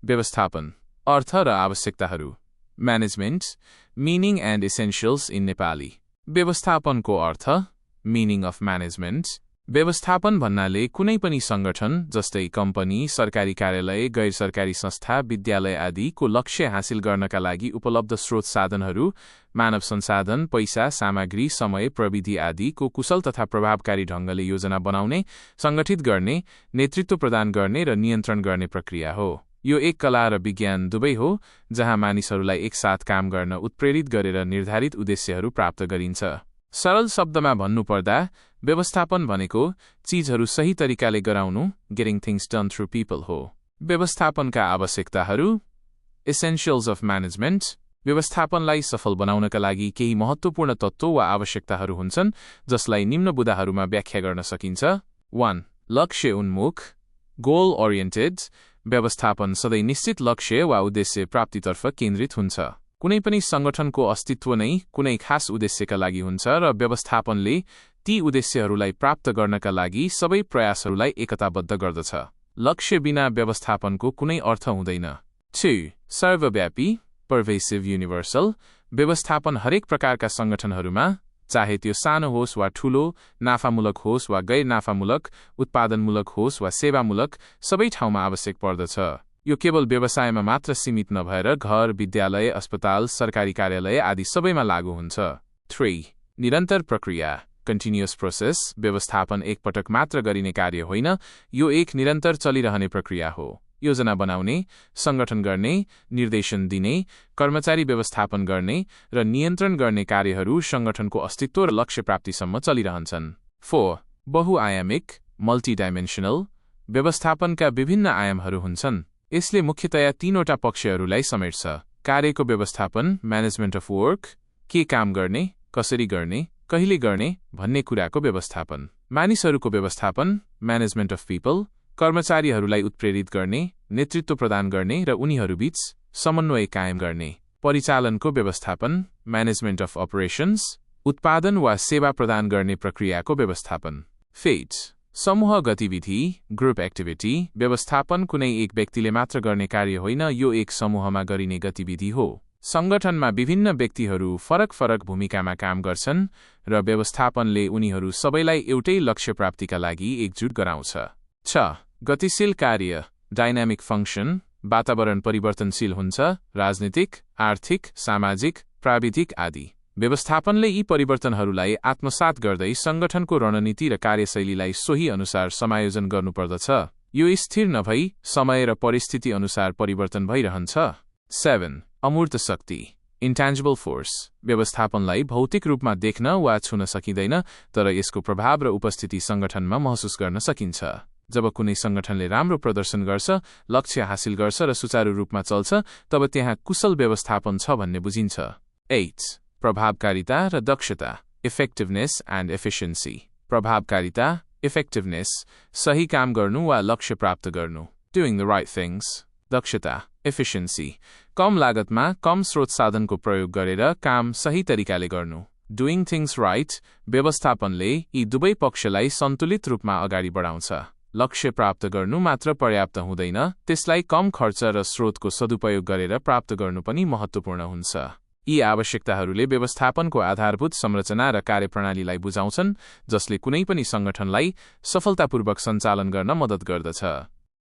व्यवस्थापन, अर्थ र आवश्यकताहरू। Management, meaning and essentials in Nepali. व्यवस्थापनको अर्थ, मिनिङ अफ म्यानेजमेन्ट। व्यवस्थापन भन्नाले कुनै पनि संगठन जस्तै कम्पनी, सरकारी कार्यालय, गैर सरकारी संस्था, विद्यालय आदिको लक्ष्य हासिल गर्नका लागि उपलब्ध स्रोत साधनहरू, मानव संसाधन, पैसा, सामग्री, समय, प्रविधि आदिको कुशल तथा प्रभावकारी ढङ्गले योजना बनाउने, संगठित गर्ने, नेतृत्व प्रदान गर्ने र नियन्त्रण गर्ने प्रक्रिया हो। यो एक कला र विज्ञान दुवै हो जहाँ मानिसहरूलाई एकसाथ काम गर्न उत्प्रेरित गरेर निर्धारित उद्देश्यहरू प्राप्त गरिन्छ। सरल शब्दमा भन्नुपर्दा व्यवस्थापन भनेको चीजहरू सही तरिकाले गराउनु, getting things done through people हो। व्यवस्थापनका आवश्यकताहरू, एसेन्शियल्स अफ म्यानेजमेन्ट। व्यवस्थापनलाई सफल बनाउनका लागि केही महत्त्वपूर्ण तत्त्व वा आवश्यकताहरू हुन्छन् जसलाई निम्न बुँदाहरूमा व्याख्या गर्न सकिन्छ। 1. लक्ष्य उन्मुख, गोल ओरिएन्टेड। व्यवस्थापन सधैँ निश्चित लक्ष्य वा उद्देश्य प्राप्तितर्फ केन्द्रित हुन्छ। कुनै पनि संगठनको अस्तित्व नै कुनै खास उद्देश्यका लागि हुन्छ र व्यवस्थापनले ती उद्देश्यहरूलाई प्राप्त गर्नका लागि सबै प्रयासहरूलाई एकताबद्ध गर्दछ। लक्ष्य बिना व्यवस्थापनको कुनै अर्थ हुँदैन। 2. सर्वव्यापी, पर्भेसिभ, युनिभर्सल। व्यवस्थापन हरेक प्रकारका संगठनहरूमा, चाहे त्यो सानो होस् वा ठूलो, नाफामूलक होस् वा गैर नाफामूलक, उत्पादनमूलक होस् वा सेवामूलक, सबै ठाउँमा आवश्यक पर्दछ। यो केवल व्यवसायमा मात्र सीमित नभएर घर, विद्यालय, अस्पताल, सरकारी कार्यालय आदि सबैमा लागू हुन्छ। 3. निरन्तर प्रक्रिया, कन्टिन्युअस प्रोसेस। व्यवस्थापन एक पटक मात्र गरिने कार्य होइन, यो एक निरन्तर चलिरहने प्रक्रिया हो। योजना बनाउने, संगठन गर्ने, निर्देशन दिने, कर्मचारी व्यवस्थापन गर्ने र नियन्त्रण गर्ने कार्यहरू संगठनको अस्तित्व र लक्ष्य प्राप्तिसम्म चलिरहन्छन्। 4. बहुआयामिक, मल्टिडाइमेन्सनल। व्यवस्थापनका विभिन्न आयामहरू हुन्छन्। यसले मुख्यतया 3वटा पक्षहरूलाई समेट्छ। कार्यको व्यवस्थापन, म्यानेजमेन्ट अफ वर्क, के काम गर्ने, कसरी गर्ने, कहिले गर्ने भन्ने कुराको व्यवस्थापन। मानिसहरूको व्यवस्थापन, म्यानेजमेन्ट अफ पिपल, कर्मचारीहरूलाई उत्प्रेरित गर्ने, नेतृत्व प्रदान गर्ने र उनीहरूबीच समन्वय कायम गर्ने। परिचालनको व्यवस्थापन, म्यानेजमेन्ट अफ अपरेशन्स, उत्पादन वा सेवा प्रदान गर्ने प्रक्रियाको व्यवस्थापन। 5. समूह गतिविधि, ग्रुप एक्टिभिटी। व्यवस्थापन कुनै एक व्यक्तिले मात्र गर्ने कार्य होइन, यो एक समूहमा गरिने गतिविधि हो। संगठनमा विभिन्न व्यक्तिहरू फरक फरक भूमिकामा काम गर्छन् र व्यवस्थापनले उनीहरू सबैलाई एउटै लक्ष्य प्राप्तिका लागि एकजुट गराउँछ। 6. गतिशील कार्य, डाइनामिक फङ्सन। वातावरण परिवर्तनशील हुन्छ, राजनीतिक, आर्थिक, सामाजिक, प्राविधिक आदि। व्यवस्थापनले यी परिवर्तनहरूलाई आत्मसात गर्दै संगठनको रणनीति र कार्यशैलीलाई सोही अनुसार समायोजन गर्नुपर्दछ। यो स्थिर नभई समय र परिस्थिति अनुसार परिवर्तन भइरहन्छ। 7. अमूर्त शक्ति, इन्ट्यान्जिबल फोर्स। व्यवस्थापनलाई भौतिक रूपमा देख्न वा छुन सकिँदैन, तर यसको प्रभाव र उपस्थिति संगठनमा महसुस गर्न सकिन्छ। जब कुनै संगठनले राम्रो प्रदर्शन गर्छ, लक्ष्य हासिल गर्छ र सुचारू रूपमा चल्छ, तब त्यहाँ कुशल व्यवस्थापन छ भन्ने बुझिन्छ। 8. प्रभावकारिता र दक्षता, इफेक्टिभनेस एन्ड एफिसिएन्सी। प्रभावकारिता, इफेक्टिभनेस, सही काम गर्नु वा लक्ष्य प्राप्त गर्नु, डुइङ द राइट थिङ्स। दक्षता, एफिसिएन्सी, कम लागतमा कम स्रोत साधनको प्रयोग गरेर काम सही तरिकाले गर्नु, डुइङ थिङ्स राइट। व्यवस्थापनले यी दुवै पक्षलाई सन्तुलित रूपमा अगाडि बढाउँछ। लक्ष्य प्राप्त गर्नु मात्र पर्याप्त हुँदैन, त्यसलाई कम खर्च र स्रोतको सदुपयोग गरेर प्राप्त गर्नु पनि महत्त्वपूर्ण हुन्छ। यी आवश्यकताहरूले व्यवस्थापनको आधारभूत संरचना र कार्यप्रणालीलाई बुझाउँछन्, जसले कुनै पनि संगठनलाई सफलतापूर्वक सञ्चालन गर्न मद्दत गर्दछ।